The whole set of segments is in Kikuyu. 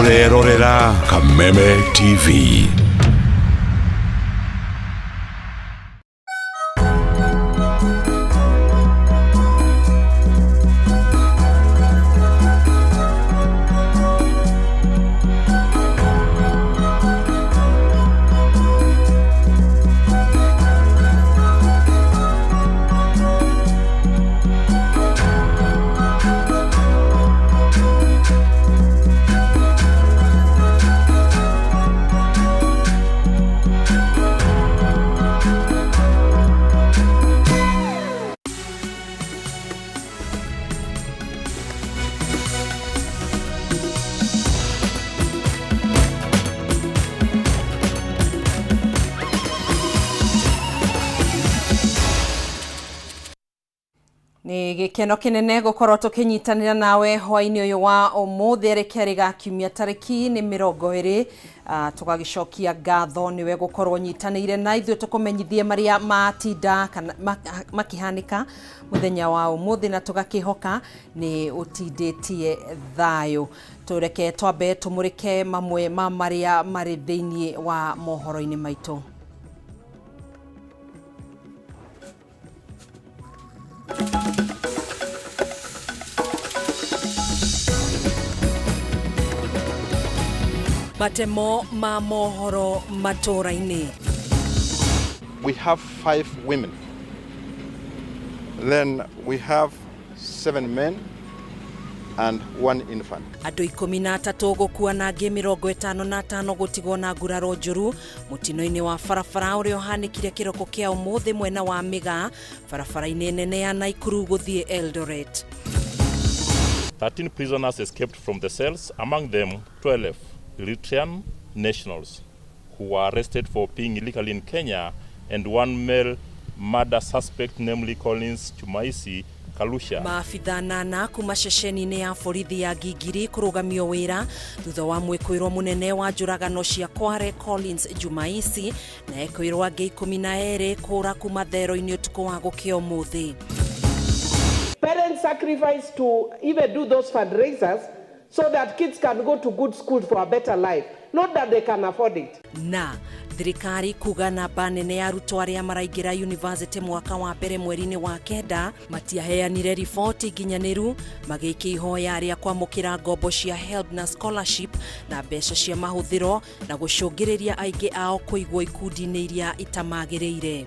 Ũrerorera Kameme TV. Nĩ gĩkeno kĩnene gũkorwo tũkĩnyitanĩra nawe hwainĩ ũyũ wa ũmũthĩ arĩ kerĩ ga kiumia tarĩki nĩ 20. Tũgagĩcokia ngatho nĩwe gũkorwo nyitanĩire na ithuĩ tũkũmenyithie marĩa matinda kana makĩhanĩka mũthenya wa ũmũthĩ, na tũgakĩhoka nĩ ũtindĩtie thayũ. Tũreke twambe tũmũrĩke mamwe ma marĩa marĩ thĩinĩ wa mohoro-inĩ maitũ. Matemo ma mohoro matũra-inĩ. We have 5 women. Then we have 7 men and 1 infant. Andũ 13 gũkua na angĩ 55 gũtigwo na nguraro njũru mũtino-inĩ wa barabara ũrĩa ũhanĩkire kĩroko kĩa ũmũthĩ mwena wa Mĩgaa barabara-inĩ nene ya Naikuru gũthiĩ Eldoret. 13 prisoners escaped from the cells, among them 12 Eritrean nationals who were arrested for being illegally in Kenya, and 1 male murder suspect, namely Collins Jumaisi Kalusha. Maabitha nana kuma ceceni-inĩ ya borithi ya Gigiri kũrũgamio wĩra thutha wa mwĩkũĩrwo mũnene wa njũragano cia Kware Collins Jumaisi na ekũĩrwo angĩ 12 kũra kuma thero-inĩ ũtukũ wa gũkĩa ũmũthĩ. Parents sacrifice to even do those fundraisers so that kids can go to good schools for a better life, not that they can afford it. Na thirikari kuga namba nene ya arutwo arĩa maraingĩra university mwaka wa mbere mweri-inĩ wa kenda matiaheanire riboti nginyanĩru, magĩikia ihoya rĩa kwamũkĩra ngombo cia HELB na scholarship na mbeca cia mahũthĩro na gũcũngĩrĩria aingĩ ao kũigwo ikundi-inĩ iria itamagĩrĩire.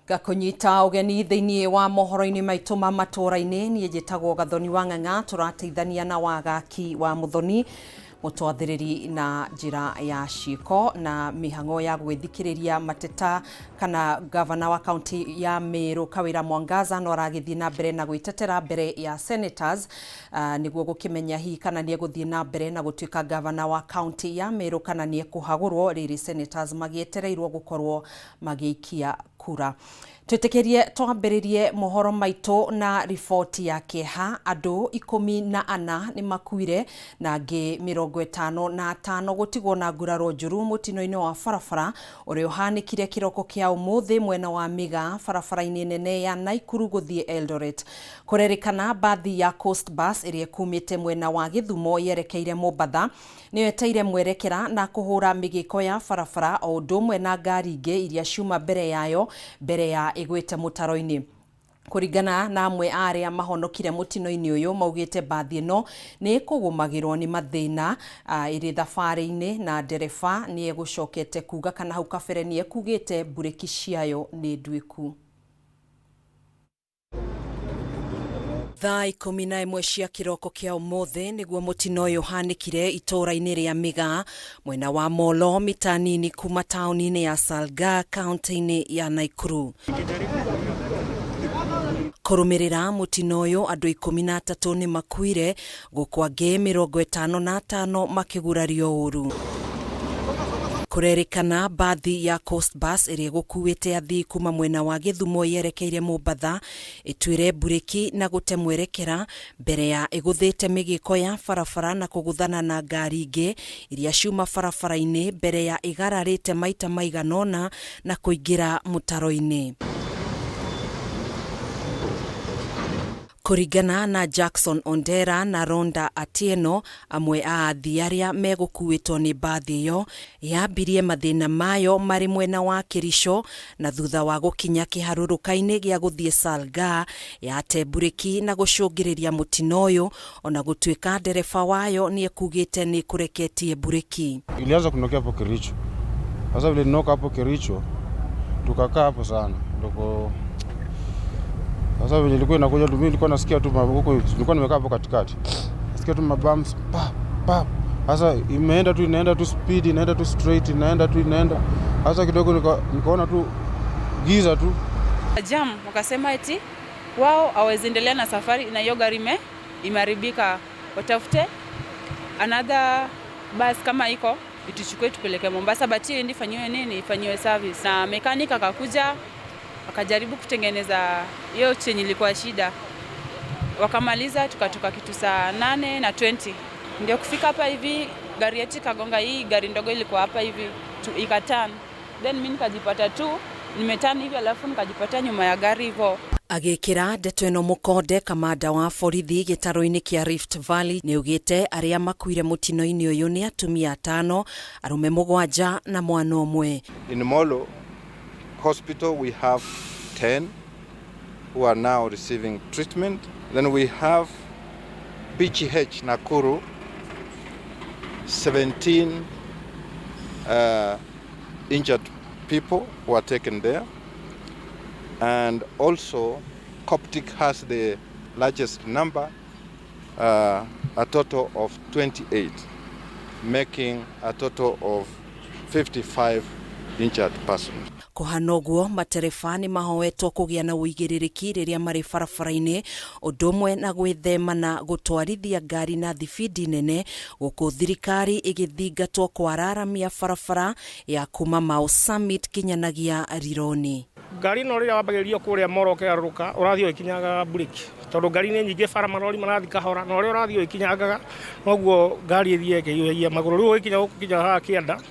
Ngakũnyita ũgeni thĩinĩ wa mohoro-inĩ maitũ ma matũũra-inĩ. Niĩ njĩtagwo Gathoni wa Ng'ang'a, tũrateithania na Wagaki wa Mũthoni, mũtwathĩrĩri na njĩra ya ciĩko na mĩhang'o ya gwĩthikĩrĩria mateta kana gavana wa kaunti ya Meru Kawira Mwangaza no aragĩthiĩ na mbere na gwĩtetera mbere ya senators, nĩguo gũkĩmenya hihi kana nĩ egũthiĩ na mbere na gũtuĩka gavana wa kaunti ya Meru kana nĩ ekũhagũrwo, rĩrĩ senators magĩetereirwo gũkorwo magĩikia kura. Twĩtĩkĩrie twambĩrĩrie mohoro maitũ na riboti ya kĩeha. Andũ 14 nĩ makuire na angĩ 55 gũtigwo na nguraro njũru mũtino-inĩ wa barabara ũrĩa ũhanĩkire kĩroko kĩa ũmũthĩ mwena wa Mĩgaa barabara-inĩ nene ya Naikuru gũthiĩ Eldoret. Kũrerĩkana mbathi ya Coast Bus ĩrĩa ĩkumĩte mwena wa Gĩthumo yerekeire Mombatha nĩyo ĩteire mwerekera na kũhũra mĩgĩko ya barabara o ũndũ ũmwe na ngari ingĩ iria ciuma mbere yayo mbere ya ĩgwĩte mũtaro-inĩ. Kũringana na amwe a arĩa mahonokire mũtino-inĩ ũyũ maugĩte mbathi ĩno nĩ ĩkũgũmagĩrwo nĩ mathĩna ĩrĩ thabarĩ-inĩ na ndereba nĩ egũcokete kuga kana hau kabere nĩ ekugĩte mburĩki ciayo nĩ nduĩku. Thaa 11 cia kĩroko kĩa ũmũthĩ nĩguo mũtino ũyũ ũhanĩkire itũũra-inĩ rĩa Mĩgaa mwena wa Molo mita nini kuma taũni-inĩ ya Salgaa kaunti-inĩ ya Naikuru. Kũrũmĩrĩra mũtino ũyũ andũ 13 nĩ makuire gũkũ angĩ 55 makĩgurario ũru. Kũrerĩkana mbathi ya Coast Bus ĩrĩa ĩgũkuĩte athii kuma mwena wa Gĩthumo yerekeire Mombatha ĩtuĩre mburĩki na gũte mwerekera mbere ya ĩgũthĩte mĩgĩko ya barabara na kũgũthana na ngari ingĩ iria ciuma barabara-inĩ mbere ya ĩgararĩte maita maigana ũna na kũingĩra mũtaro-inĩ. Kũringana na Jackson Ondera na Ronda Atieno, amwe a athii arĩa megũkuĩtwo nĩ mbathi ĩyo yambirie mathĩna mayo marĩ mwena wa Kericho na thutha wa gũkinya kĩharũrũka-inĩ gĩa gũthiĩ Salgaa yate mburĩki na gũcũngĩrĩria mũtino ũyũ, ona gũtuĩka ndereba wayo nĩ ekugĩte nĩ kũreketie mburĩki. Ilianza kunokea hapo Kericho. Sasa vile ninoka hapo Kericho tukakaa hapo sana ndoko. Sasa vile ilikuwa inakuja tu, mimi nilikuwa nasikia tu huko, nilikuwa nimekaa hapo katikati, nasikia tu mabumps pa pa. Sasa imeenda tu, inaenda tu speed, inaenda tu straight, inaenda tu, inaenda. Sasa kidogo nikaona tu giza tu jam, wakasema eti wao hawezi endelea na safari na hiyo gari imeharibika, watafute another bus kama iko ituchukue tupeleke Mombasa, but hiyo ndio ifanyiwe nini, ifanyiwe service. Na mechanic akakuja akajaribu kutengeneza hiyo chenye ilikuwa shida, wakamaliza tukatoka kitu saa 8:20 ndio kufika hapa hivi, gari yetu ikagonga hii gari ndogo ilikuwa hapa hivi ikaturn, then mimi nikajipata tu nimeturn hivi, alafu nikajipata nyuma ya gari hivyo. Agĩkĩra ndeto ĩno mũkonde, kamanda wa borithi gĩtarũ-inĩ kĩa Rift Valley nĩaugĩte arĩa makuire mũtino-inĩ ũyũ nĩ atumia 5, arũme 7 na mwana ũmwe. In Molo Hospital we have 10 who are now receiving treatment. Then we have PGH Nakuru, 17 injured people who are taken there. And also Coptic has the largest number, a total of 28, making a total of 55 injured persons. Kũhana ũguo, matereba nĩ mahoetwo kũgĩa na ũigĩrĩrĩki rĩrĩa marĩ barabara-inĩ, ũndũ ũmwe na gwĩthema na gũtwarithia ngari na thibindi nene, gũkũ thirikari ĩgĩthingatwo kwararamia barabara ya kuma Mau Summit kinyanagia Rironi. Ngari ĩno rĩrĩa wambagĩrĩria kũrĩa Moro ũkĩgarũrũka ũrathiĩ ũgĩkinyangaga mburĩki, tondũ ngari nĩ nyingĩ bara, marori marathiĩ kahora, na ũrĩa ũrathiĩ ũgĩkinyangaga noguo ngari ĩthiĩ ĩkĩhiũhagia magũrũ. Rĩu ũgĩkinya gũkũ haha kĩanda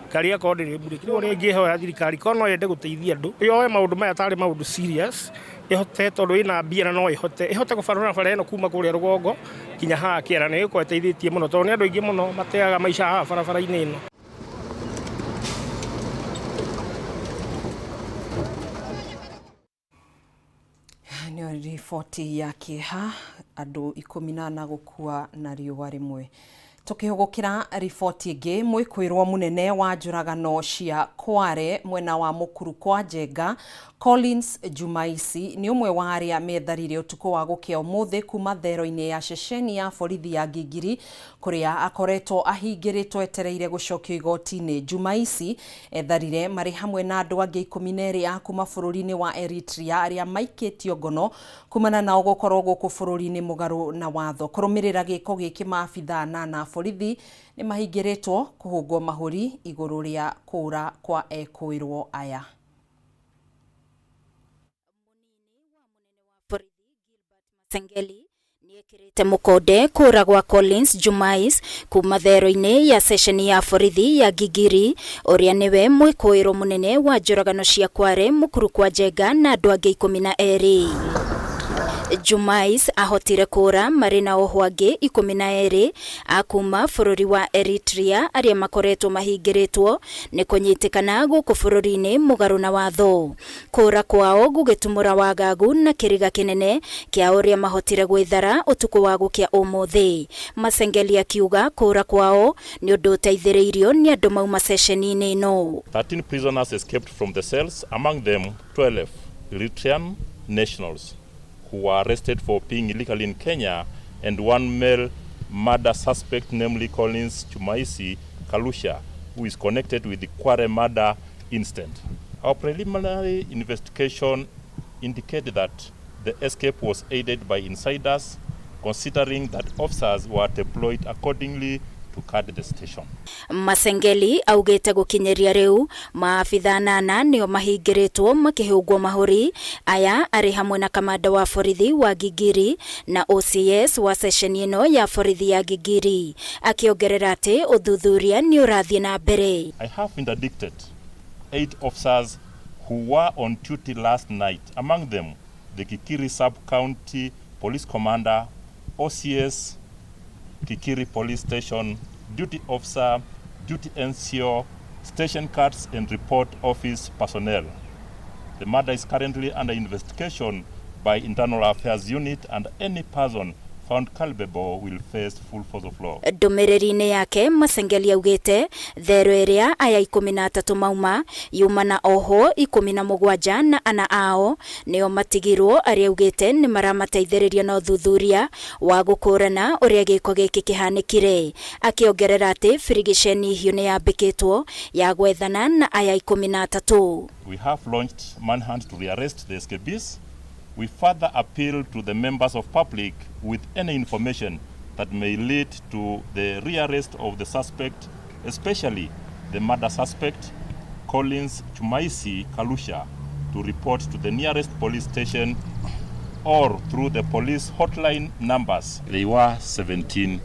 ngari yakorwo ndĩrĩ mburĩki. Rĩu ũrĩa ingĩhoya thirikari korwo no yende gũteithia andũ, yoe maũndũ maya tarĩ maũndũ serious, ĩhote, tondũ ĩna mbia na no ĩhote kũbarũra bara ĩno kuma kũrĩa rũgongo nginya haha kĩanda, nĩ ĩgũkorwo ĩteithĩtie mũno, tondũ nĩ andũ aingĩ mũno mateaga maica haha barabara-inĩ ĩno. Nĩ riboti ya kĩeha, andũ 14 gũkua na riũa rĩmwe. Tukĩhũgũkĩra riboti ĩngĩ, mwĩkũĩrwo mũnene wa njũragano cia Kware mwena wa Mũkuru kwa Njenga, Collins Jumaisi, nĩ ũmwe wa arĩa metharire ũtukũ wa gũkĩa ũmũthĩ kuma thero-inĩ ya ceceni ya borithi ya Gigiri kũrĩa akoretwo ahingĩrĩtwo etereire gũcokio igoti-inĩ. Jumaisi etharire marĩ hamwe na andũ angĩ 12 a kuma bũrũri-inĩ wa Eritrea arĩa maikĩtio ngono kumana nao gũkorwo gũkũ bũrũri-inĩ mũgarũ na watho. Kũrũmĩrĩra gĩko gĩkĩ, maabithaa 8 a borithi nĩ mahingĩrĩtwo kũhũngwo mahũri igũrũ rĩa kũũra kwa ekũĩrwo aya. Sengeli nĩekĩrĩte mũkonde kũũra gwa Collins Jumais kuma thero-inĩ ya ceceni ya borithi ya Gigiri, ũrĩa nĩwe mwĩkũĩrwo mũnene wa njũragano cia Kware Mũkuru kwa Njenga na andũ angĩ 12. Jumais ahotire kũũra marĩ na ohwo angĩ 12 a kuma bũrũri wa Eritrea arĩa makoretwo mahingĩrĩtwo nĩ kũnyitĩkana gũkũ bũrũri-inĩ mũgarũ na watho. Kũũra kwao gũgĩtumũra wagagu na kĩriga kĩnene kĩa ũrĩa mahotire gwĩthara ũtukũ wa gũkĩa ũmũthĩ. Masengeli akiuga kũũra kwao nĩ ũndũ ũteithĩrĩirio nĩ andũ mauma ceceni-inĩ ĩno. 13 prisoners escaped from the cells, among them 12 Eritrean nationals who were arrested for being illegally in Kenya, and one male murder suspect, namely Collins Jumaisi Kalusha, who is connected with the Kware murder incident. Our preliminary investigation indicated that the escape was aided by insiders, considering that officers were deployed accordingly to guard the station. Masengeli augĩte gũkinyĩria rĩu maabitha 8 nĩo mahingĩrĩtwo makĩhũngwo mahũri, aya arĩ hamwe na kamanda wa borithi wa Gigiri na OCS wa ceceni ĩno ya borithi ya Gigiri, akĩongerera atĩ ũthuthuria nĩ ũrathiĩ na mbere. I have interdicted 8 officers who were on duty last night, among them the Gigiri Sub-County Police Commander, OCS, Kikiri Police Station, Duty Officer, Duty NCO, Station Cards and Report Office personnel. The matter is currently under investigation by Internal Affairs Unit, and any person found culpable will face full force of law. Ndũmĩrĩri-inĩ yake Masengeli augĩte thero ĩrĩa aya 13 mauma yuma na ohwo 17 na ana ao nĩo matigirwo arĩa augĩte nĩ maramateithĩrĩria na ũthuthuria wa gũkũrana ũrĩa gĩko gĩkĩ kĩhanĩkire, akĩongerera atĩ birigiceni hiũ nĩ yambĩkĩtwo ya gwethana na aya 13. We have launched manhunt to rearrest the escapees. We further appeal to the members of public with any information that may lead to the rearrest of the suspect, especially the murder suspect, Collins Chumaisi Kalusha, to report to the nearest police station or through the police hotline numbers. They were 17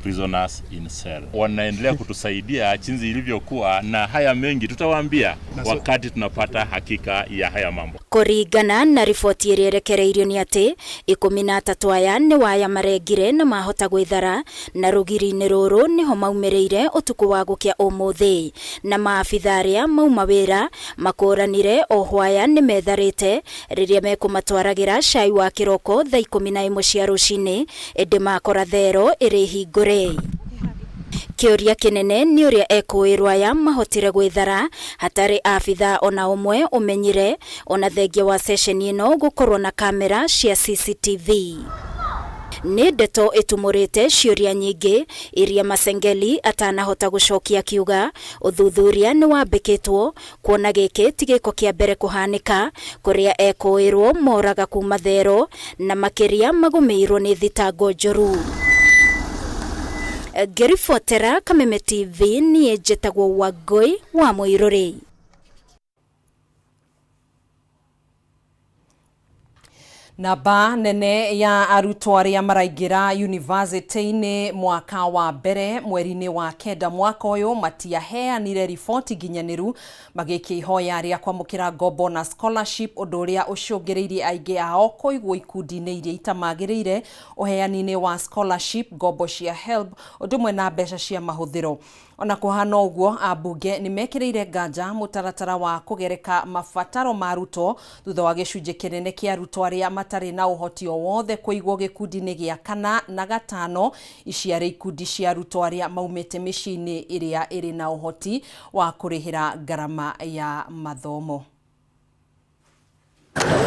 prisoners in cell. Wanaendelea kutusaidia jinsi ilivyokuwa, na haya mengi tutawaambia wakati tunapata hakika ya haya mambo. Kũringana na riboti ĩrĩa ĩrekereirio nĩ atĩ 13 aya nĩ waya marengire na mahota gwĩthara na rũgiri-inĩ rũrũ nĩho maumĩrĩire ũtukũ wa gũkĩa ũmũthĩ, na maabitha arĩa mauma wĩra makũranire ohwo aya nĩ metharĩte rĩrĩa mekũmatwaragĩra cai wa kĩroko thaa 11 cia rũcinĩ, ĩndĩ makora thero ĩrĩ hingũre. Kĩũria kĩnene nĩ ũrĩa ekũĩrwo aya mahotire gwĩthara hatarĩ abitha ona ũmwe ũmenyire, ona thengia wa ceceni ĩno gũkorwo na kamera cia CCTV. Nĩ ndeto ĩtumũrĩte ciũria nyingĩ iria Masengeli atanahota gũcokia, akiuga ũthuthuria nĩ wambĩkĩtwo kuona gĩkĩ ti gĩko kĩa mbere kũhanĩka kũrĩa ekũĩrwo moraga kuma thero na makĩria magũmĩirwo nĩ thitango njũru. Ngĩribotera Kameme TV niĩ njĩtagwo Wangũi wa Mũirũrĩ. Namba nene ya arutwo arĩa maraingĩra yunivasĩtĩ-inĩ mwaka wa mbere mweri-inĩ wa 9 mwaka ũyũ matiaheanire riboti nginyanĩru magĩikia ihoya rĩa kwamũkĩra ngombo na scholarship, ũndũ ũrĩa ũcũngĩrĩirie aingĩ ao kũigwo ikundi-inĩ iria itamagĩrĩire ũheani-inĩ wa scholarship, ngombo cia HELB ũndũ ũmwe na mbeca cia mahũthĩro. Ona kũhana ũguo, ambunge nĩ mekĩrĩire nganja mũtaratara wa kũgereka mabataro ma arutwo thutha wa gĩcunjĩ kĩnene kĩa arutwo arĩa matarĩ na ũhoti o wothe kũigwo gĩkundi-inĩ gĩa 4 na 5. Ici arĩ ikundi cia arutwo arĩa maumĩte mĩciĩ-inĩ ĩrĩa ĩrĩ na ũhoti wa kũrĩhĩra ngarama ya mathomo.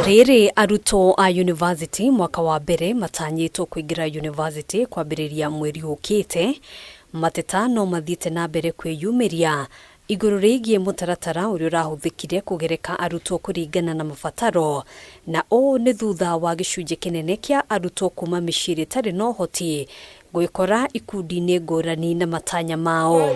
Rĩrĩ arutwo a university mwaka wa mbere matanyĩtwo kũingĩra university kwambĩrĩria mweri ũkĩte, mateta no mathiĩte na mbere kwĩyumĩria igũrũ rĩgiĩ mũtaratara ũrĩa ũrahũthĩkire kũgereka arutwo kũringana na mabataro, na ũũ nĩ thutha wa gĩcunjĩ kĩnene kĩa arutwo kuma mĩciĩ ĩrĩa ĩtarĩ na ũhoti gwĩkora ikundi-inĩ ngũrani na matanya mao.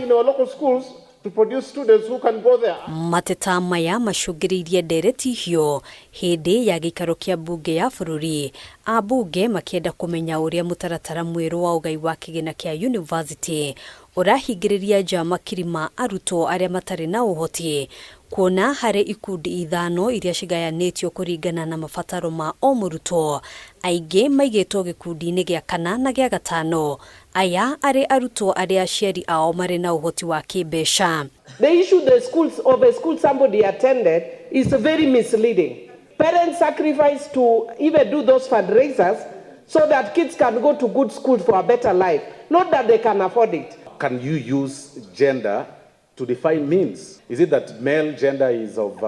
Mateta maya macũngĩrĩirie ndereti hiũ hĩndĩ ya gĩikaro kĩa mbunge ya bũrũri, ambunge makĩenda kũmenya ũrĩa mũtaratara mwerũ wa ũgai wa kĩgĩna kĩa university ũrahingĩrĩria nja makiri ma arutwo arĩa matarĩ na ũhoti, kuona harĩ ikundi 5 iria cigayanĩtio kũringana na mabataro ma o mũrutwo, aingĩ maigĩtwo gĩkundi-inĩ gĩa 4 na gĩa 5, aya arĩ arutwo arĩa aciari ao marĩ na ũhoti wa kĩmbeca. The issue the schools of a school somebody attended is very misleading. Parents sacrifice to even do those fundraisers so that kids can go to good schools for a better life, not that they can afford it. Can you use gender to define means? Is it that male gender is of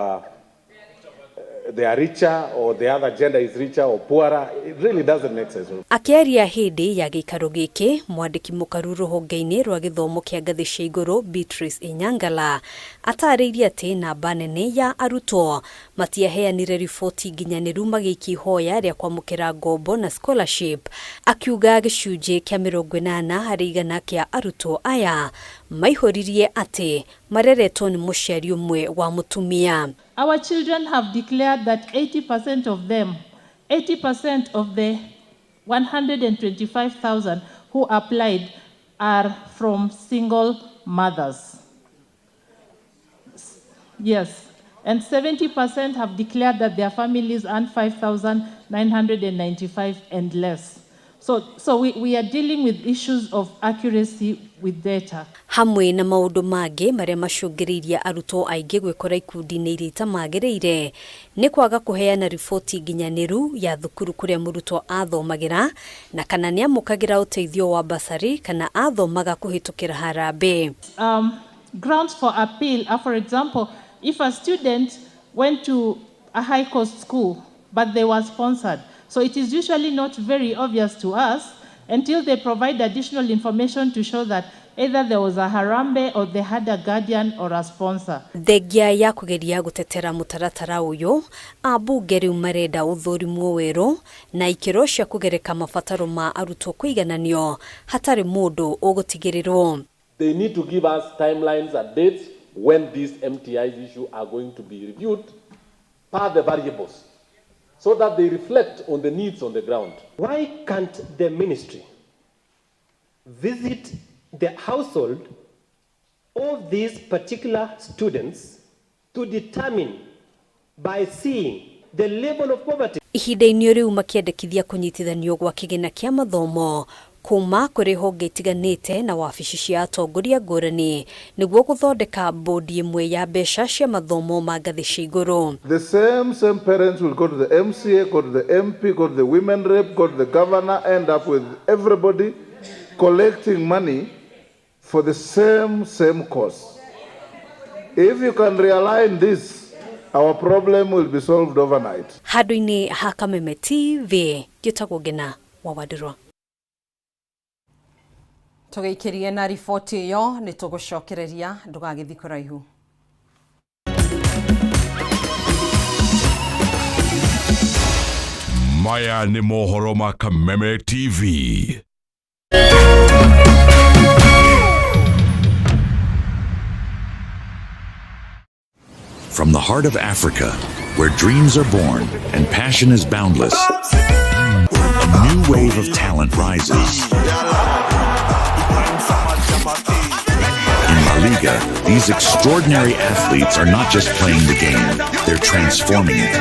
they are richer or the other gender is richer or poorer? It really doesn't make sense. Akĩaria hĩndĩ ya gĩikaro gĩkĩ, mwandĩki mũkaru rũhonge-inĩ rwa gĩthomo kĩa ngathĩ cia igũrũ Beatrice Inyangala atarĩirie atĩ namba nene ya arutwo matiaheanire riboti nginyanĩru magĩikia ihoya rĩa kwamũkĩra ngombo na scholarship, akiuga gĩcunjĩ kĩa 80 harĩ igana kĩa arutwo aya maihũririe atĩ mareretwo nĩ mũciari ũmwe wa mũtumia. Our children have declared that 80% of them, 80% of the 125,000 who applied are from single mothers. Yes, And 70% have declared that their families earn 5,995 and less. So we are dealing with issues of accuracy with data. Hamwe na maundu mangĩ marĩa macũngĩrĩirie arutwo aingĩ gwĩkora ikundi-inĩ iria itamagĩrĩire nĩ kwaga kũheana riboti nginyanĩru ya thukuru kũrĩa mũrutwo athomagĩra na kana nĩ amũkagĩra ũteithio wa basarĩ kana athomaga kũhĩtũkĩra harambee. Grounds for appeal are, for example, if a student went to a high-cost school but they were sponsored. So it is usually not very obvious to us until they provide additional information to show that either there was a harambee or they had a guardian or a sponsor. Thengia ya kugeria gutetera mutaratara uyu, ambunge riu marenda uthurimwo weru na ikiro cia kugereka mabataro ma arutwo kuigananio hatari mundu ugutigirirwo. They need to give us timelines and dates when these MTIs issue are going to be reviewed per the variables, so that they reflect on the needs on the ground. Why can't the ministry visit the household of these particular students to determine by seeing the level of poverty? Ihinda-inĩ rĩu makĩendekithia kũnyitithanio gwa kĩgĩna kĩa mathomo kuma kũrĩ honge itiganĩte na wabici cia atongoria ngũrani nĩguo gũthondeka bodi ĩmwe ya mbeca cia mathomo ma ngathĩ cia igũrũ. The same parents will go to the MCA, go to the MP, go to the women rep, go to the governor, end up with everybody collecting money for the same cause. If you can realign this, our problem will be solved overnight. Handũ-inĩ ha Kameme TV, njĩtagwo Ngina wa Wandirwa. Tũgĩikĩrie na riboti ĩyo nĩ tũgũcokereria ndũgagĩthiĩ kũraihu. Maya nĩ mohoro ma Kameme TV. From the heart of Africa, where dreams are born and passion is boundless, a new wave of talent rises. In La Liga, these extraordinary athletes are not just playing the game, they're transforming it.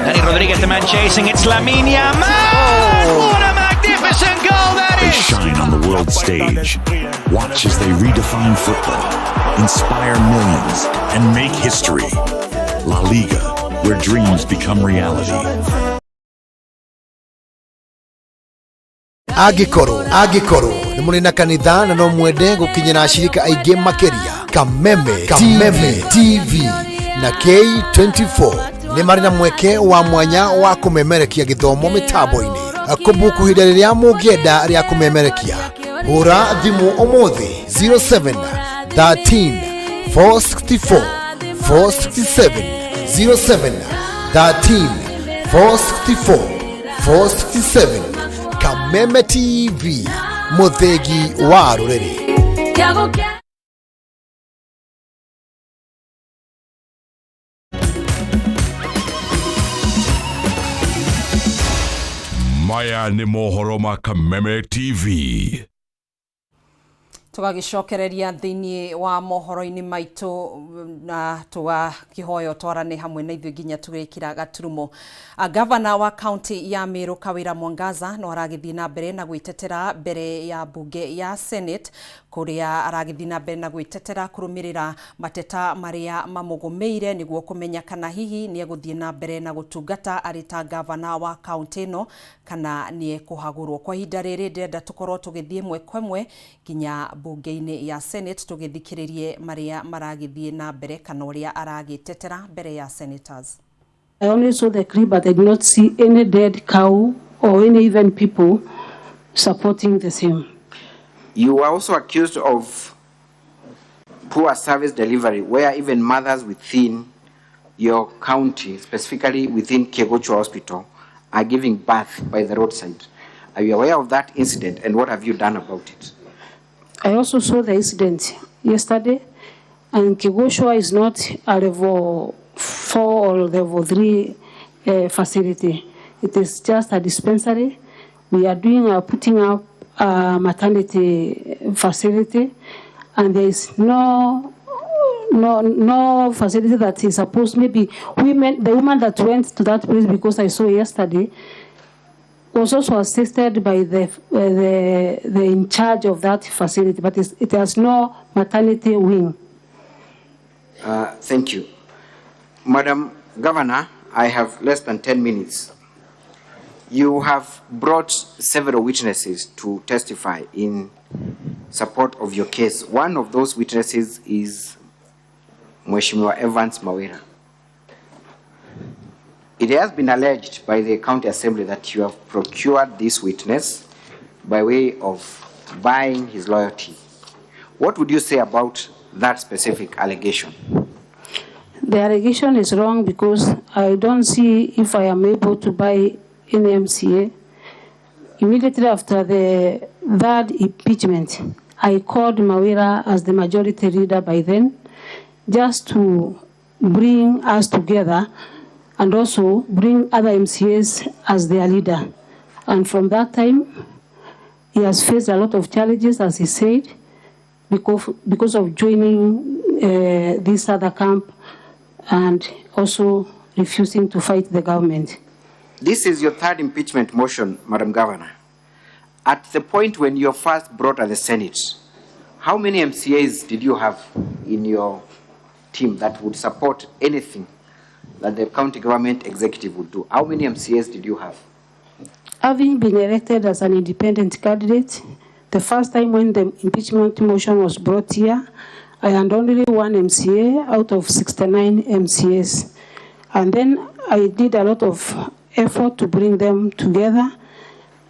Dani Rodriguez, the man chasing, it's Lamine Yamal! What a magnificent goal that They is! shine on the world stage. Watch as they redefine football, inspire millions, and make history. La Liga, where dreams become reality. Angĩkorwo nĩ mũrĩ na kanitha na no mwende gũkinyĩra ashirika aingĩ makĩria, Kameme TV na K24 nĩ marĩ na mweke wa mwanya wa kũmemerekia gĩthomo mĩtambo-inĩ. Kũbuku ihinda rĩrĩa mũngĩenda rĩa kũmemerekia, hũra thimũ ũmũthĩ 07 13 464 467 07 13 464 467. Kameme TV, mũthĩgi wa rũrĩrĩ. Maya nĩ mohoro ma Kameme TV. Tũgagĩcokereria thĩinĩ wa mohoro-inĩ maitũ na tũgakĩhoya twarane hamwe na ithuĩ nginya tũgĩkĩra gaturumo. Gavana wa kaunti ya Meru Kawira Mwangaza no aragĩthiĩ na mbere na gwĩtetera mbere ya bunge ya Senate kũrĩa aragĩthiĩ na mbere na gwĩtetera kũrũmĩrĩra mateta marĩa mamũgũmĩire nĩguo kũmenya kana hihi nĩ egũthiĩ na mbere na gũtungata arĩ ta gavana wa kaunti ĩno kana nĩ ekũhagũrwo. Kwa ihinda rĩrĩ ndĩrenda tũkorwo tũgĩthiĩ ĩmwe kwa ĩmwe nginya bunge-inĩ ya Senate tũgĩthikĩrĩrie marĩa maragĩthiĩ na mbere kana ũrĩa aragĩtetera mbere ya senators. I only saw the clip, but I did not see any dead cow or any even people supporting the same. You were also accused of poor service delivery, where even mothers within your county, specifically within Kieguchwa Hospital, are giving birth by the roadside. Are you aware of that incident, and what have you done about it? I also saw the incident yesterday, and Kieguchwa is not a level 4 or level 3 facility. It is just a dispensary. We are doing putting up a maternity facility, and there is no facility that is supposed. Maybe women, the woman that went to that place, because I saw yesterday, was also assisted by the in charge of that facility, but it has no maternity wing. Thank you. Madam Governor, I have less than 10 minutes. You have brought several witnesses to testify in support of your case. One of those witnesses is Mheshimiwa Evans Mawira. It has been alleged by the County Assembly that you have procured this witness by way of buying his loyalty. What would you say about that specific allegation? The allegation is wrong because I don't see if I am able to buy any MCA. Immediately after the third impeachment, I called Mawira as the majority leader by then, just to bring us together and also bring other MCAs as their leader. And from that time, he has faced a lot of challenges, as he said, because of joining this other camp and also refusing to fight the government. This is your third impeachment motion, Madam Governor. At the point when you were first brought at the Senate, how many MCAs did you have in your team that would support anything that the county government executive would do? How many MCAs did you have? Having been elected as an independent candidate, the first time when the impeachment motion was brought here, I had only one MCA out of 69 MCAs. And then I did a lot of effort to bring them together.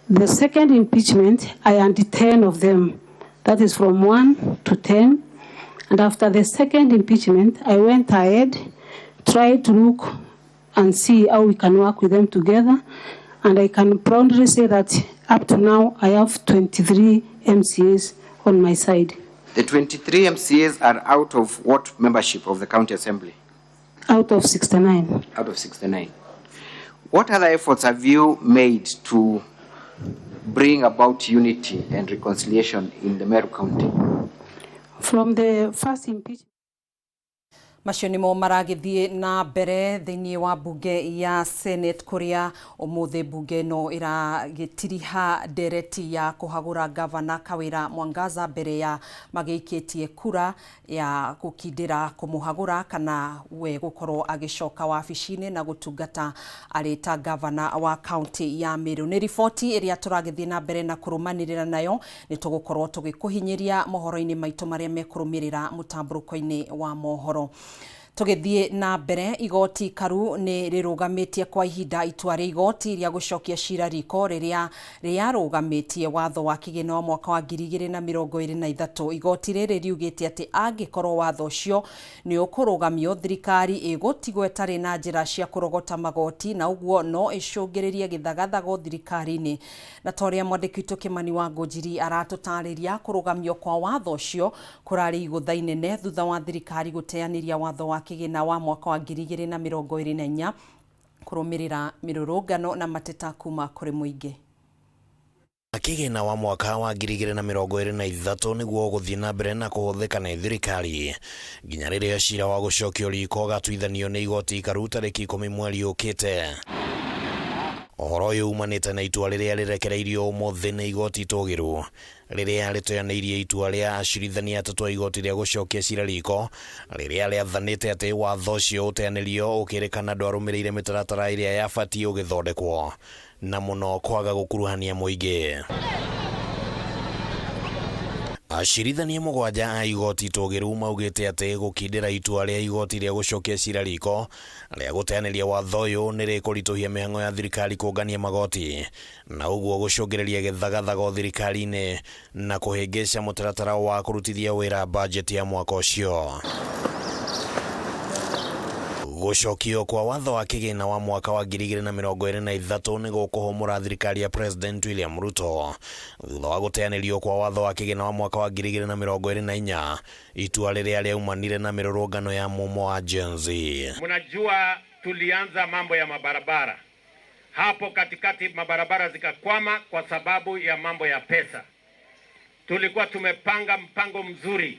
The second impeachment, I had 10 of them. That is from 1 to 10. And after the second impeachment, I went ahead, tried to look and see how we can work with them together. And I can proudly say that up to now, I have 23 MCAs on my side. The 23 MCAs are out of what membership of the County Assembly? Out of 69. Out of 69. What other efforts have you made to bring about unity and reconciliation in the Meru County? From the first impeachment. Macio nimo maragithie na mbere thiini wa bunge ya Senate kuria umuthi bunge no iragitiriha ndereti ya kuhagura Governor Kawira Mwangaza mbere ya magiikitie kura ya gukindira kumuhagura kana we gukorwo agicoka wabici-ini na gutungata ari ta governor wa county ya Meru. Ni riboti iria turagithie na mbere na kurumanirira nayo ni tugukorwo tugikuhinyiria mohoro-ini maitu maria mekurumirira mutamburuko-ini wa mohoro. Tugithie na mbere, igoti karu ni rirugamitie kwa ihinda itua ria igoti ria gucokia cira riko riria riarugamitie watho wa kigina wa mwaka wa 2023. Igoti riri riugite ati angikorwo watho ucio ni ukurugamio, thirikari igutigwo itari na njira cia kurogota magoti na uguo no icungiririe githagathago thirikari-ini. Na ta uria mwandiki witu Kimani wa Ngũnjiri aratutariria, kurugamio kwa watho ucio kurari igutha inene thutha wa thirikari guteaniria watho wa kigina wa mwaka wa 2024 kurumirira mirurungano na mateta kuma kuri muingi. Kigina wa mwaka wa 2023 niguo guthie na mbere na kuhuthika ni thirikari nginya riria cira wa gucokio riko gatuithanio ni igoti ikaru tariki 10 mweri ukite. Uhoro uyu umanite na itua riria rirekereirio umuthi ni igoti itugiru riria riteanĩirie itua rĩa acirithania atatu a igoti rĩa gũcokia cira riko riria rĩathanĩte atĩ watho ũcio ũteanĩrio ũkĩrĩkana ndwarũmĩrĩire mĩtaratara ĩrĩa yabatiĩ ũgĩthondekwo na mũno kwaga gũkuruhania mũingĩ. Acirithania mũgwanja a igoti itũgĩru maugĩte atĩ gũkindĩra itua rĩa igoti rĩa gũcokia cira riko rĩa gũteanĩria watho ũyũ nĩ rĩkũritũhia mĩhang'o ya thirikari kũngania magoti na ũguo gũcũngĩrĩria gĩthagathago thirikari-inĩ na kũhĩngĩca mũtaratara wa kũrutithia wĩra bajeti ya mwaka ũcio. Gũcokio kwa watho wa kĩgĩna wa mwaka wa 2023 nĩ gũkũhũmũra thirikari ya President William Ruto thutha wa gũteanĩrio kwa watho wa kĩgĩna wa mwaka wa 2024, itua rĩrĩa rĩaumanire na mĩrũrũngano ya mumo wa Gen Z. Mnajua tulianza mambo ya mabarabara, Hapo katikati mabarabara zikakwama kwa sababu ya mambo ya pesa. Tulikuwa tumepanga mpango mzuri,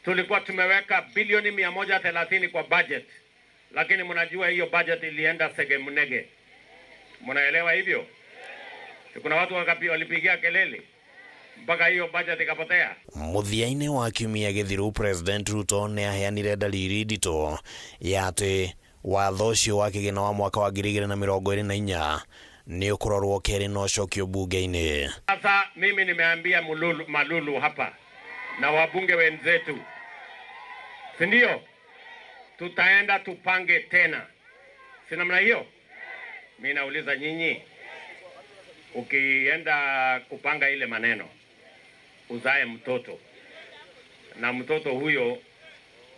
tulikuwa tumeweka bilioni 130 kwa budget, lakini mnajua hiyo budget ilienda segemnege. Mnaelewa hivyo? Si Kuna watu walipigia kelele mpaka hiyo budget ikapotea. Mũthia-inĩ wa kiumia gĩthiru President Ruto nĩ aheanire dalili nditũ ya atĩ watho ũcio wa kĩgĩna wa mwaka wa 2024 nĩ ũkũrorwo kerĩ na ũcokio bunge-inĩ. Sasa mimi nimeambia Mululu, Malulu hapa na wabunge wenzetu, si ndio? Tutaenda tupange tena, si namna hiyo? Mi nauliza nyinyi, ukienda kupanga ile maneno, uzae mtoto na mtoto huyo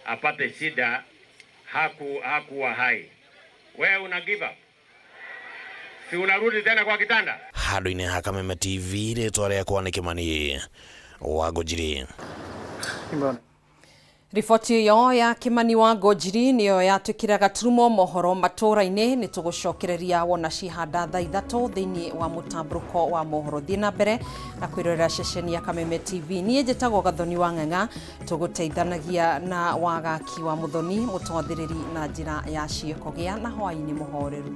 apate shida, hakuwa hai, wewe una give up? Si unarudi tena kwa kitanda? Handũ-inĩ ha Kameme TV rĩtwa rĩakwa nĩ Kĩmani wa Ngũnjiri. Riboti ĩyo ya Kimani wa Ngũnjiri nĩyo yatwĩkĩra gaturumo mohoro matũra-inĩ. Nĩ tũgũcokereria wona cihanda thaa 3 thĩinĩ wa mũtambũrũko wa mohoro. Thiĩ na mbere na kwĩrorera ceceni ya Kameme TV. Niĩ njĩtagwo Gathoni wa Ng'ang'a, tũgũteithanagia na Wagaki wa Mũthoni mũtwathĩrĩri na njĩra ya ciĩko. Gĩa na hwaĩ-inĩ mũhoreru.